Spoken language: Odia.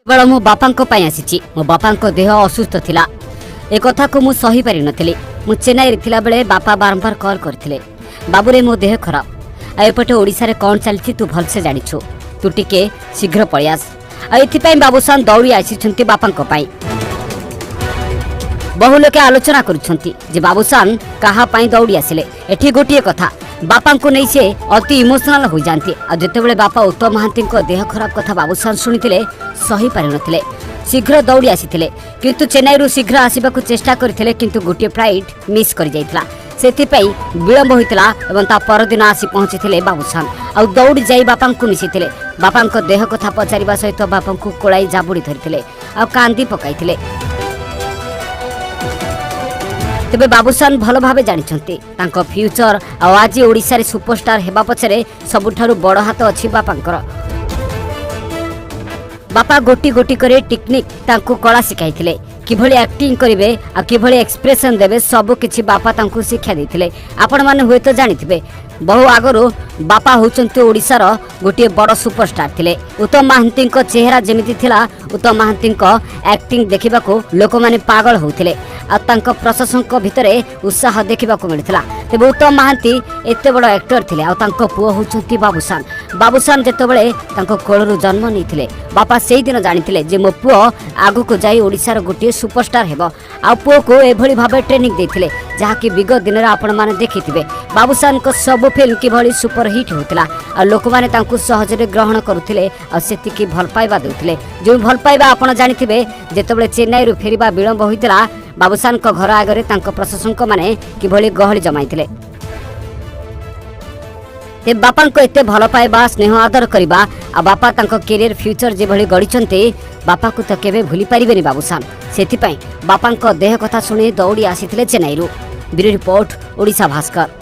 କେବଳ ମୋ ବାପାଙ୍କ ପାଇଁ ଆସିଛି। ମୋ ବାପାଙ୍କ ଦେହ ଅସୁସ୍ଥ ଥିଲା, ଏ କଥାକୁ ମୁଁ ସହିପାରିନଥିଲି। ମୁଁ ଚେନ୍ନାଇରେ ଥିଲାବେଳେ ବାପା ବାରମ୍ବାର କଲ୍ କରିଥିଲେ, "ବାବୁରେ, ମୋ ଦେହ ଖରାପ, ଆଉ ଏପଟେ ଓଡ଼ିଶାରେ କ'ଣ ଚାଲିଛି ତୁ ଭଲସେ ଜାଣିଛୁ, ତୁ ଟିକେ ଶୀଘ୍ର ପଳେଇଆସ।" ଆଉ ଏଥିପାଇଁ ବାବୁସାନ ଦୌଡ଼ି ଆସିଛନ୍ତି ବାପାଙ୍କ ପାଇଁ। ବହୁ ଲୋକେ ଆଲୋଚନା କରୁଛନ୍ତି ଯେ ବାବୁସାନ କାହା ପାଇଁ ଦୌଡ଼ି ଆସିଲେ। ଏଠି ଗୋଟିଏ କଥା, ବାପାଙ୍କୁ ନେଇ ସେ ଅତି ଇମୋସନାଲ ହୋଇଯାନ୍ତି। ଆଉ ଯେତେବେଳେ ବାପା ଉତ୍ତମ ମହାନ୍ତିଙ୍କ ଦେହ ଖରାପ କଥା ବାବୁସାନ ଶୁଣିଥିଲେ, ସହି ପାରିନଥିଲେ, ଶୀଘ୍ର ଦୌଡ଼ି ଆସିଥିଲେ। କିନ୍ତୁ ଚେନ୍ନାଇରୁ ଶୀଘ୍ର ଆସିବାକୁ ଚେଷ୍ଟା କରିଥିଲେ, କିନ୍ତୁ ଗୋଟିଏ ଫ୍ଲାଇଟ୍ ମିସ୍ କରିଯାଇଥିଲା, ସେଥିପାଇଁ ବିଳମ୍ବ ହୋଇଥିଲା ଏବଂ ତା ପରଦିନ ଆସି ପହଞ୍ଚିଥିଲେ ବାବୁସାନ। ଆଉ ଦୌଡ଼ି ଯାଇ ବାପାଙ୍କୁ ମିଶିଥିଲେ। ବାପାଙ୍କ ଦେହ କଥା ପଚାରିବା ସହିତ ବାପାଙ୍କୁ କୋଳାଇ ଜାବୁଡ଼ି ଧରିଥିଲେ ଆଉ କାନ୍ଦି ପକାଇଥିଲେ। ତେବେ ବାବୁସାନ ଭଲ ଭାବେ ଜାଣିଛନ୍ତି, ତାଙ୍କ ଫ୍ୟୁଚର ଆଉ ଆଜି ଓଡ଼ିଶାରେ ସୁପରଷ୍ଟାର ହେବା ପଛରେ ସବୁଠାରୁ ବଡ଼ ହାତ ଅଛି ବାପାଙ୍କର। ବାପା ଗୋଟି ଗୋଟି କରି ଟେକ୍ନିକ୍ ତାଙ୍କୁ କଳା ଶିଖାଇଥିଲେ। କିଭଳି ଆକ୍ଟିଂ କରିବେ ଆଉ କିଭଳି ଏକ୍ସପ୍ରେସନ ଦେବେ, ସବୁ କିଛି ବାପା ତାଙ୍କୁ ଶିକ୍ଷା ଦେଇଥିଲେ। ଆପଣମାନେ ହୁଏତ ଜାଣିଥିବେ, ବହୁ ଆଗରୁ ବାପା ହେଉଛନ୍ତି ଓଡ଼ିଶାର ଗୋଟିଏ ବଡ଼ ସୁପରଷ୍ଟାର ଥିଲେ। ଉତ୍ତମ ମହାନ୍ତିଙ୍କ ଚେହେରା ଯେମିତି ଥିଲା, ଉତ୍ତମ ମହାନ୍ତିଙ୍କ ଆକ୍ଟିଂ ଦେଖିବାକୁ ଲୋକମାନେ ପାଗଳ ହେଉଥିଲେ ଆଉ ତାଙ୍କ ପ୍ରଶଂସକଙ୍କ ଭିତରେ ଉତ୍ସାହ ଦେଖିବାକୁ ମିଳୁଥିଲା। ତେବେ ଉତ୍ତମ ମହାନ୍ତି ଏତେ ବଡ଼ ଆକ୍ଟର ଥିଲେ ଆଉ ତାଙ୍କ ପୁଅ ହେଉଛନ୍ତି ବାବୁସାନ। ବାବୁସାନ ଯେତେବେଳେ ତାଙ୍କ କୋଳରୁ ଜନ୍ମ ନେଇଥିଲେ, ବାପା ସେଇଦିନ ଜାଣିଥିଲେ ଯେ ମୋ ପୁଅ ଆଗକୁ ଯାଇ ଓଡ଼ିଶାର ଗୋଟିଏ ସୁପରଷ୍ଟାର ହେବ। ଆଉ ପୁଅକୁ ଏଭଳି ଭାବେ ଟ୍ରେନିଂ ଦେଇଥିଲେ, ଯାହାକି ବିଗତ ଦିନରେ ଆପଣମାନେ ଦେଖିଥିବେ, ବାବୁସାନଙ୍କ ସବୁ ଫିଲ୍ମ କିଭଳି ସୁପରହିଟ୍ ହେଉଥିଲା ଆଉ ଲୋକମାନେ ତାଙ୍କୁ ସହଜରେ ଗ୍ରହଣ କରୁଥିଲେ ଆଉ ସେତିକି ଭଲ ପାଇବା ଦେଉଥିଲେ। ଯେଉଁ ଭଲ ପାଇବା ଆପଣ ଜାଣିଥିବେ, ଯେତେବେଳେ ଚେନ୍ନାଇରୁ ଫେରିବା ବିଳମ୍ବ ହୋଇଥିଲା, ବାବୁସାନଙ୍କ ଘର ଆଗରେ ତାଙ୍କ ପ୍ରଶଂସକମାନେ କିଭଳି ଗହଳି ଜମାଇଥିଲେ। ତେବେ ବାପାଙ୍କ ଏତେ ଭଲ ପାଇବା, ସ୍ନେହ ଆଦର କରିବା ଆଉ ବାପା ତାଙ୍କ କ୍ୟାରିୟର ଫ୍ୟୁଚର ଯେଭଳି ଗଢ଼ିଛନ୍ତି, ବାପାକୁ ତ କେବେ ଭୁଲି ପାରିବେନି ବାବୁସାନ। ସେଥିପାଇଁ ବାପାଙ୍କ ଦେହ କଥା ଶୁଣି ଦୌଡ଼ି ଆସିଥିଲେ ଚେନ୍ନାଇରୁ। Bureau report, Odisha Bhaskar.